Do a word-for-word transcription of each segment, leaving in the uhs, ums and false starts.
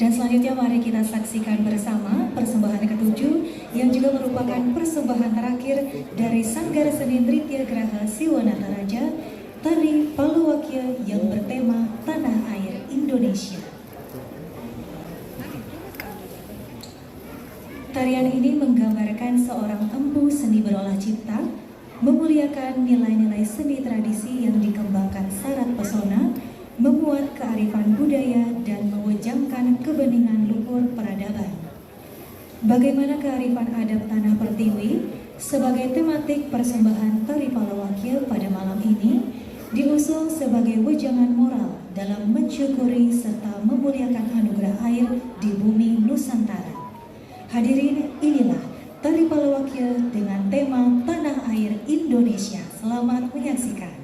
Dan selanjutnya mari kita saksikan bersama persembahan ketujuh yang juga merupakan persembahan terakhir dari Sanggar Seni Nritya Graha Siwanata Raja, tari Palawakya yang bertema Tanah Air Indonesia. Tarian ini menggambarkan seorang empu seni berolah cipta, memuliakan nilai-nilai seni tradisi yang dikembangkan syarat pesona, memuat kearifan budaya, dan mewejangkan kebeningan luhur peradaban. Bagaimana kearifan adat Tanah Pertiwi sebagai tematik persembahan tari Palawakya pada malam ini diusung sebagai wejangan moral dalam mensyukuri serta memuliakan anugerah air di bumi Nusantara. Hadirin, inilah tari Palawakya dengan tema Tanah Air Indonesia. Selamat menyaksikan.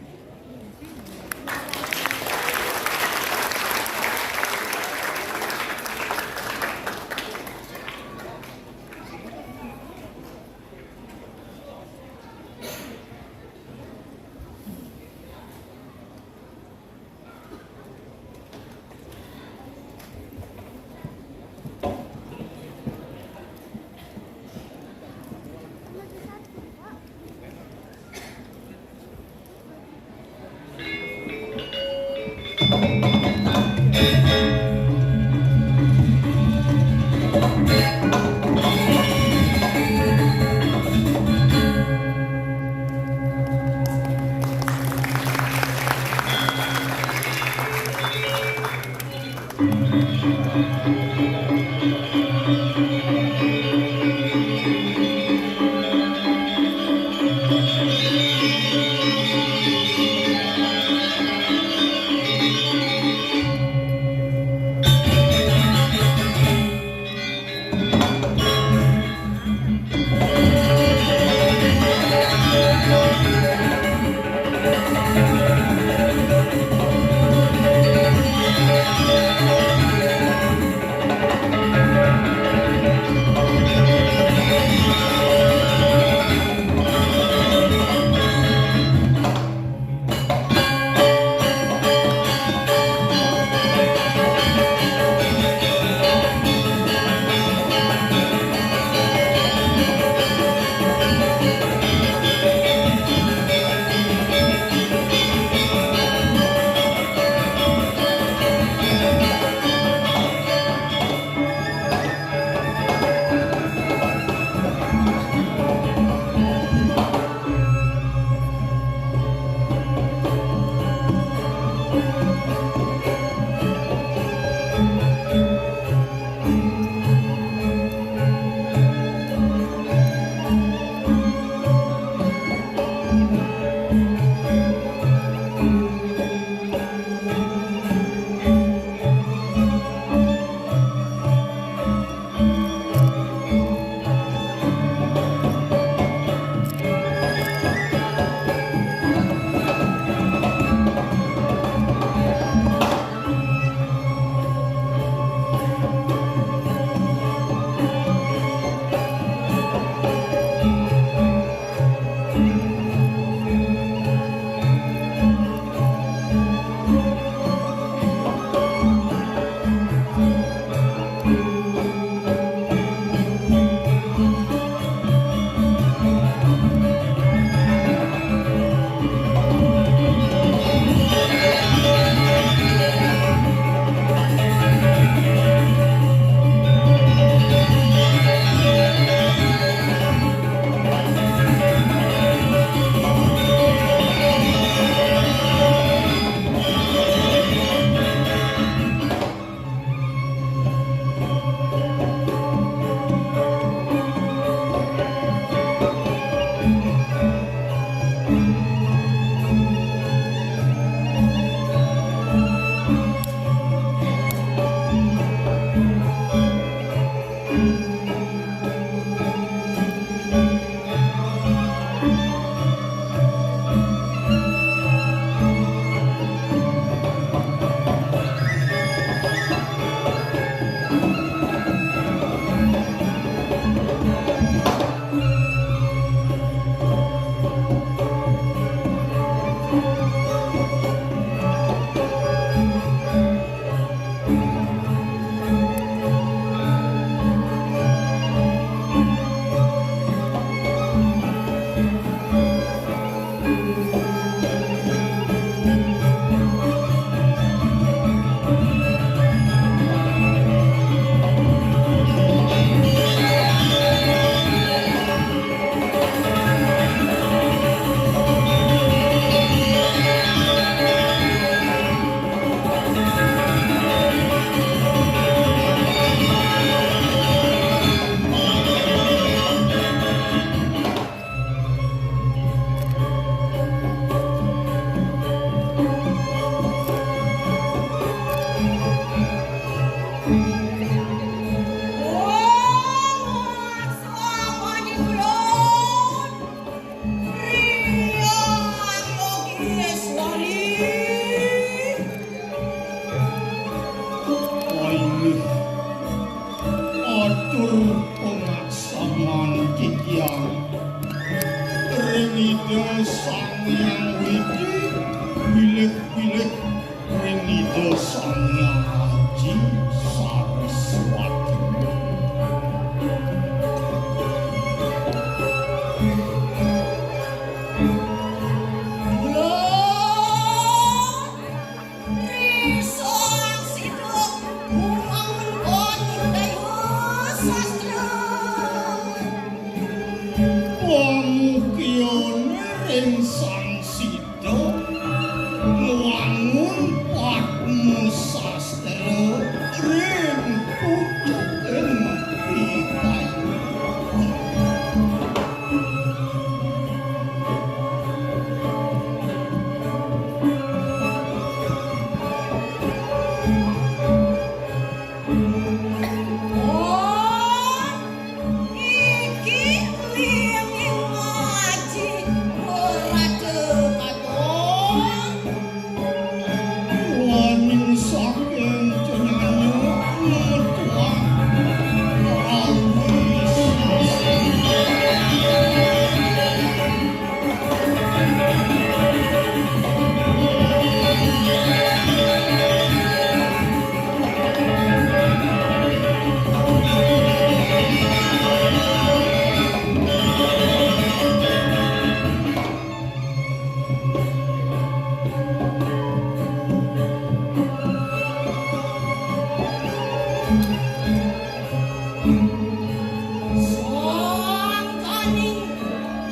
Sangkaning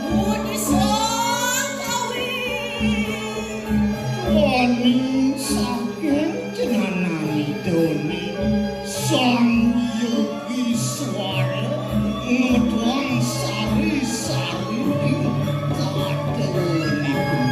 budi sangkawi. Waning saking jenengan Ida Sang Hyang Iswara, ngetuang sari-sari ing kadenipun.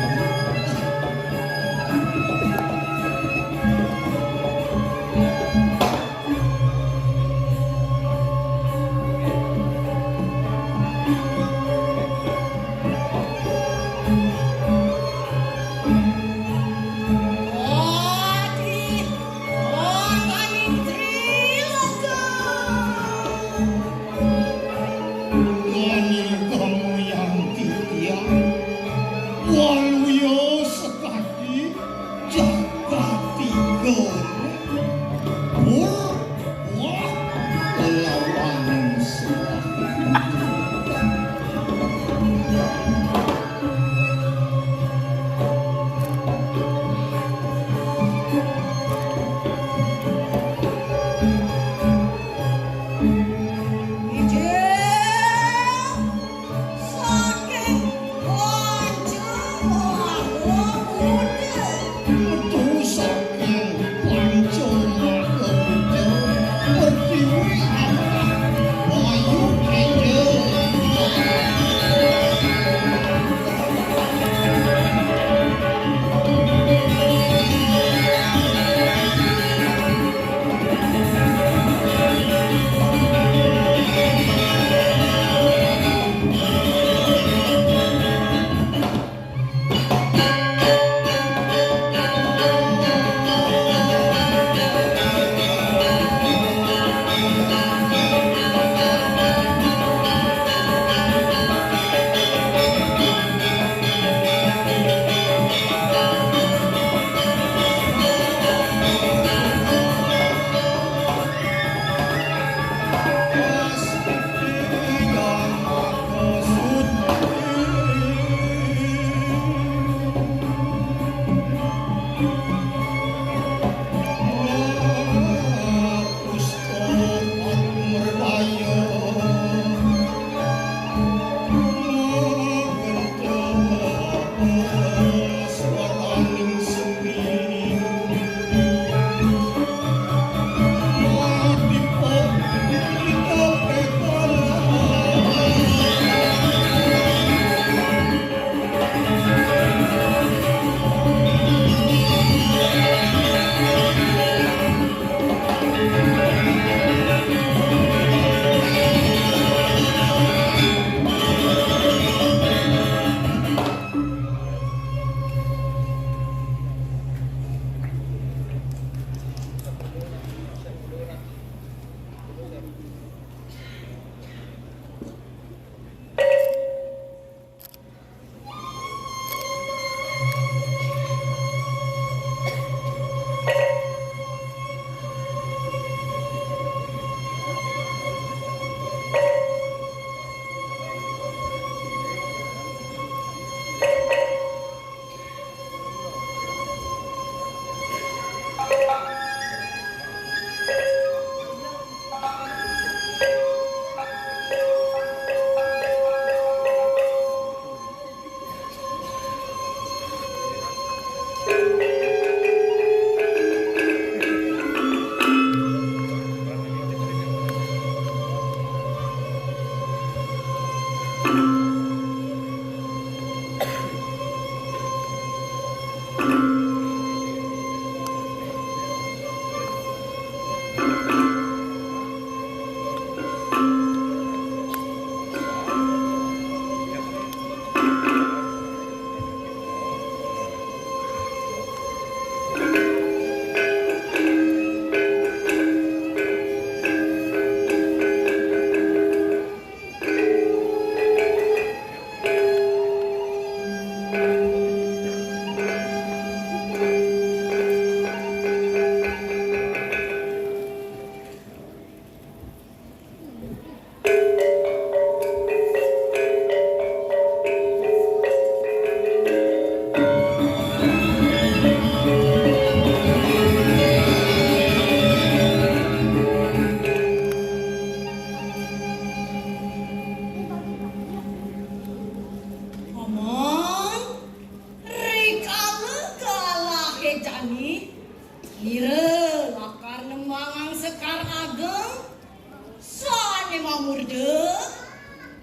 Mamurda,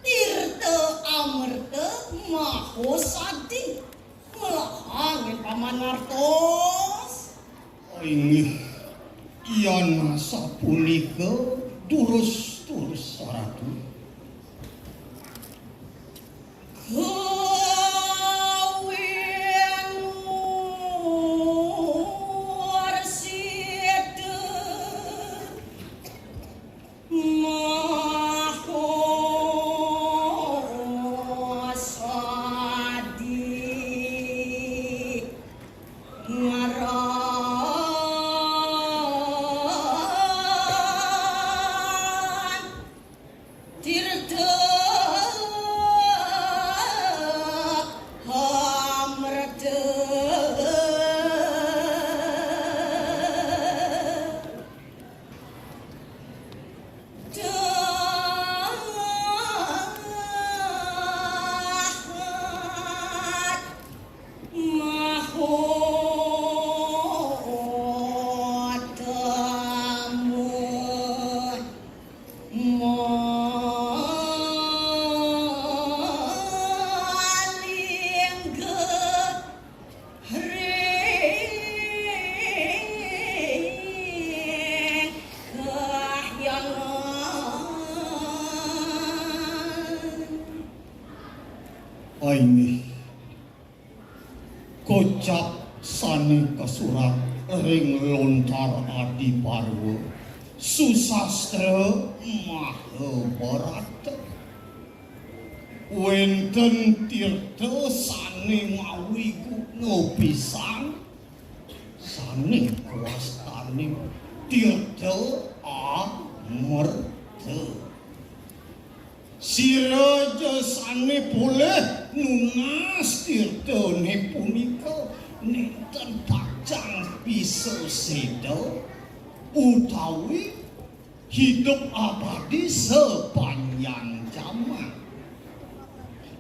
tirta amerta, maha sadi. Melahang yen paman ngartos. Inggih, yan sapunika durus-durus Ratu. Kawin warsita maha sadi ngaran. Tirta Amerta. Dahat maha damut. Malingga ring kahyangan. Inggih. Kocap sane kasurat ring lontar Adi Parwa, susastra Mahabharata. Wenten tirta sane mawi guna pisan, sane kawastaning Tirta Amerta. Sira ja sane polih nunas tirtane punika nenten pacang bisa seda utawi hidup abadi sapanjang jaman.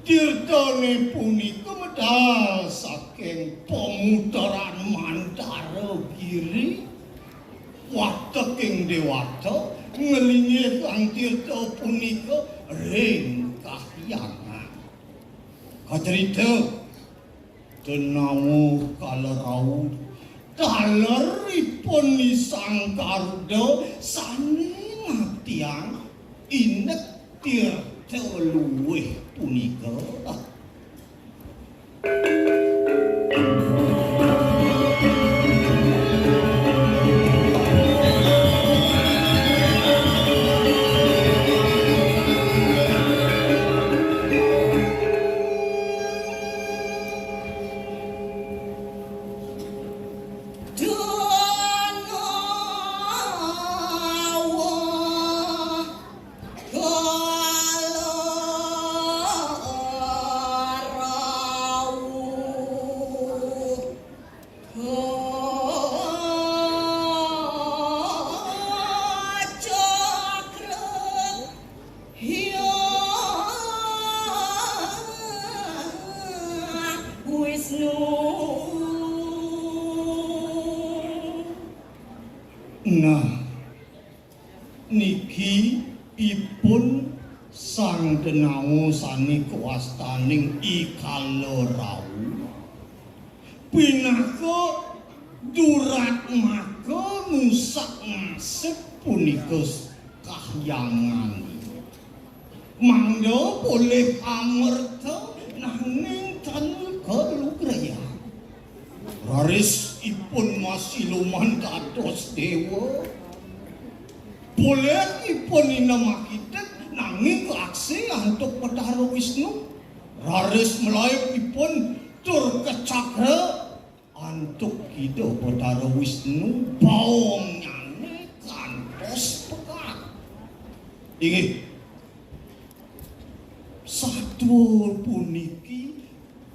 Tirtane punika medal saking pamuteran Mandara Giri, wateking dewata nglinggihang tirta punika ring kahyangan. Kacerita Denawa kala rauh, taleripun Ni Sang Garuda sane ngabdiang indik tirta luwih punika. Hyang Wisnu. Nah, niki ipun Sang Denawa sane kawastaning I Kala Rauh. Pinaka duratmaka ngusak-ngasik punika kahyangan. Mangda polih amerta nanging tan kalugrayan. Raris ipun masiluman dados dewa. Polih ipun inem akidik nanging kaaksi antuk Betara Wisnu. Raris malaib ipun tur kacakra antuk Ida Betara Wisnu, baongnyane kantos pegat. Inggih, satua puniki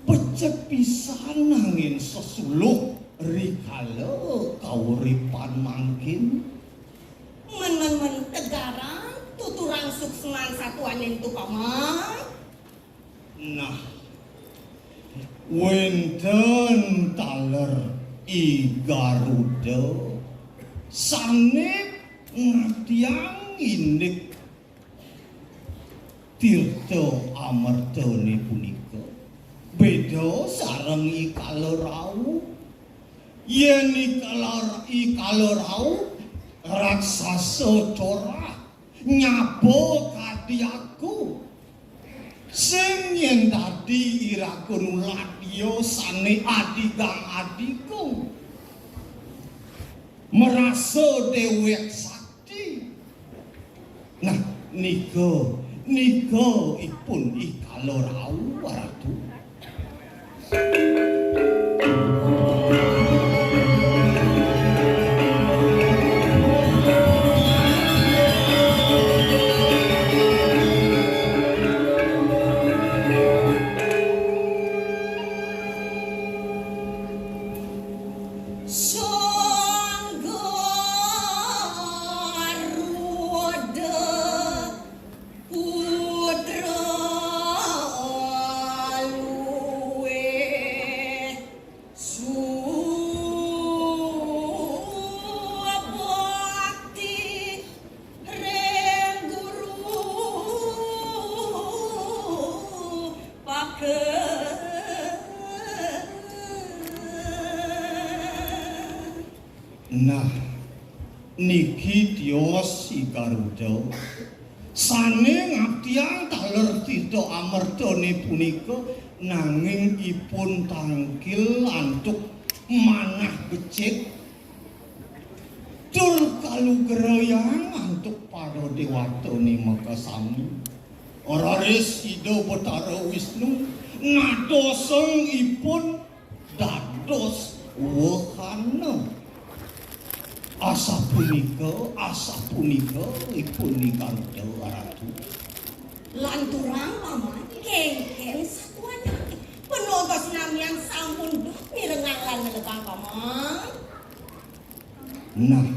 becik pisan angin sesuluh rikala kauripan mangkin. Men, men, men, tegarang tuturang suksman satuaning tu, Paman. Nah, wenten taler I Garuda sane ngabdiang indik Tirta amertane punika beda sareng I Kala Rauh. Yen I Kala, I Kala Rauh raksasa torah, nyaba kadi aku. Sing yen dadi iraga nuladya sane adigang adigung. Merasa dewek sakti. Nah, nika, nika ipun I Kala Rauh, Ratu. Sangga Ruda Putra Luwih Subakti ring Guru Paket. Nah, niki tios I Garuda sane ngabdiang taler tirta amertane punika, nanging ipun tangkil antuk manah becik tur kalugrayang antuk para dewatane makasami. Raris Ida Betara Wisnu ngadosang ipun dados wahana. Asapunika, asapunika ipun I Garuda, Ratu. Lanturang, Paman, kengken satuan nanging. Panotos namian sampun duk mirengang lan ngelebang, Paman. Nah,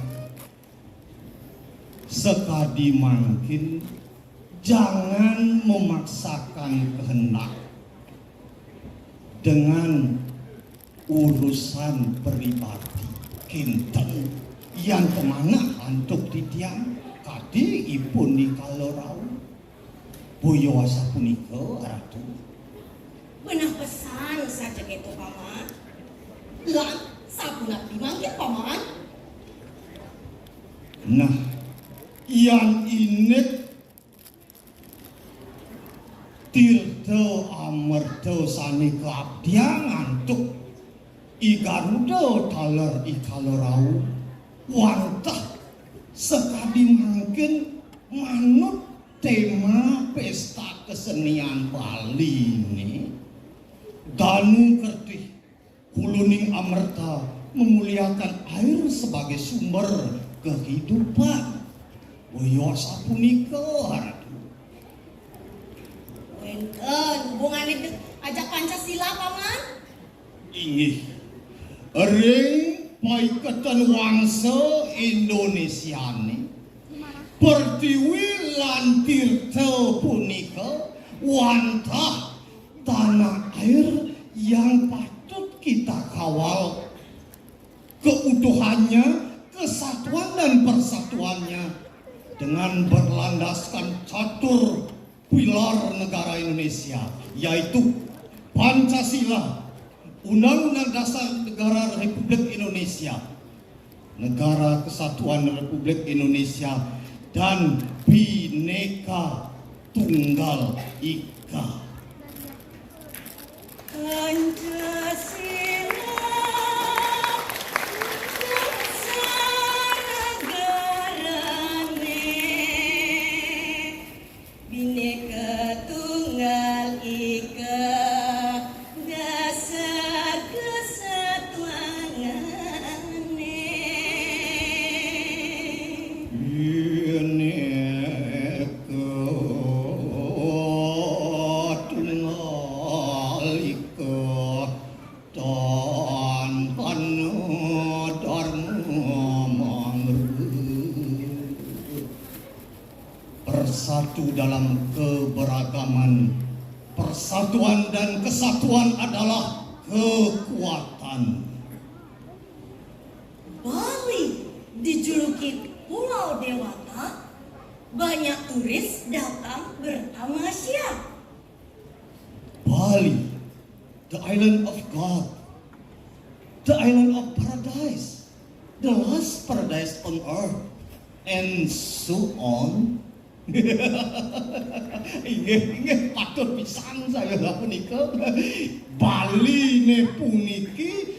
sakadi mangkin, jangan memaksakan kehendak dengan urusan pribadi. Kinten, yan pamanah antuk titiang, kadi ipun I Kala Rauh. Boya asapunika, Ratu. Benah pesan saja keto, Paman. Lan sapunapi mangkin, Paman? Nah, yan indik tirta amerta sane kaabdiang antuk I Garuda taler I Kala Rauh, wantah sakadi mangkin manut tema pesta kesenian Baline, Danu Kertih, Huluning Amerta memuliakan air sebagai sumber kehidupan. Boya sapunika, Ratu. Wenten hubungane de-, ajak Pancasila, Paman? Inggih. Ring paiketan wangsa Indonesiane, pertiwi lan tirta punika wantah tanah air yang patut kita kawal keutuhannya, kesatuan dan persatuannya dengan berlandaskan catur pilar negara Indonesia, yaitu Pancasila, Undang-Undang Dasar Negara Republik Indonesia, Negara Kesatuan Republik Indonesia, dan Bhinneka Tunggal Ika. Pancasila, dasar negarane. Bhinneka Tunggal Ika, dasar kesatuanane. Bhinneka Tunggal Ika, tan kana dharma mangruh. Persatu dalam keberagaman. Persatuan dan kesatuan adalah kekuatan. Bali dijuluki Pulau Dewata, Banyak turis datang bertamasya. Bali, the island of God, the island of paradise, the last paradise on earth, and so on. Inggih, inggih, patut pisan saya punika. Bali ne puniki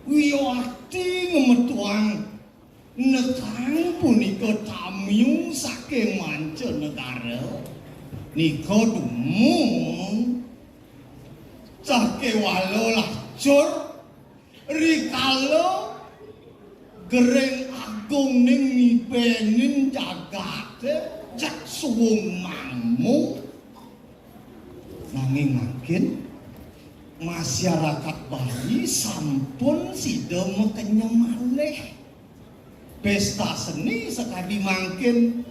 wiwati ngemetuang nekang punika tamiu saking manca negara. Nika dumun cah kewala lacur rikala Gering Agung ning nibenin jagate jak suwung mamu. Nanging mangkin masyarakat Bali sampun sida makenyem malih. Pesta seni sakadi mangkin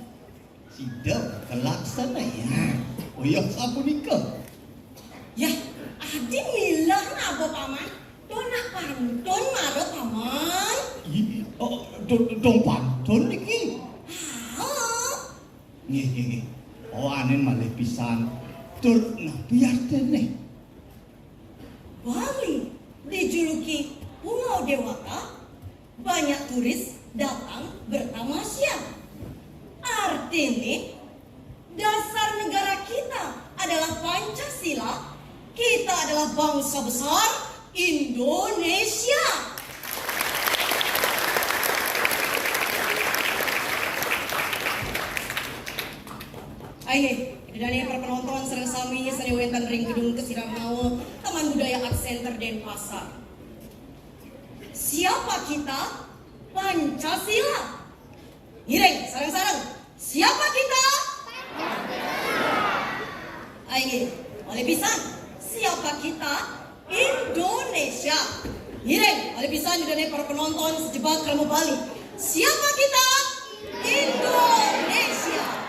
sida kalaksanayang. Uyah sapunika. Yah, adi milah naba, Paman? Dong nak pantun mara, Paman. Ih, oh, do-, dong pantun niki. Ah. Nggih, nggih, nggih. Oh, anin malih pisan. Tur napi artine? Bali dijuluki Pulau Dewata, banyak turis datang bertamasya. Artine, dasar negara kita adalah Pancasila, kita adalah bangsa besar Indonesia. Aye, ida dane para penonton sareng sami sane wenten ring gedung Kesiramawa Taman Budaya Art Center Denpasar. Siapa kita? Pancasila. Ngiring, sareng-sareng. Siapa kita? Ayo, malih pisan. Siapa kita? Indonesia. Ngiring, malih pisan ida dane para penonton sajebag krama Bali. Siapa kita? Indonesia.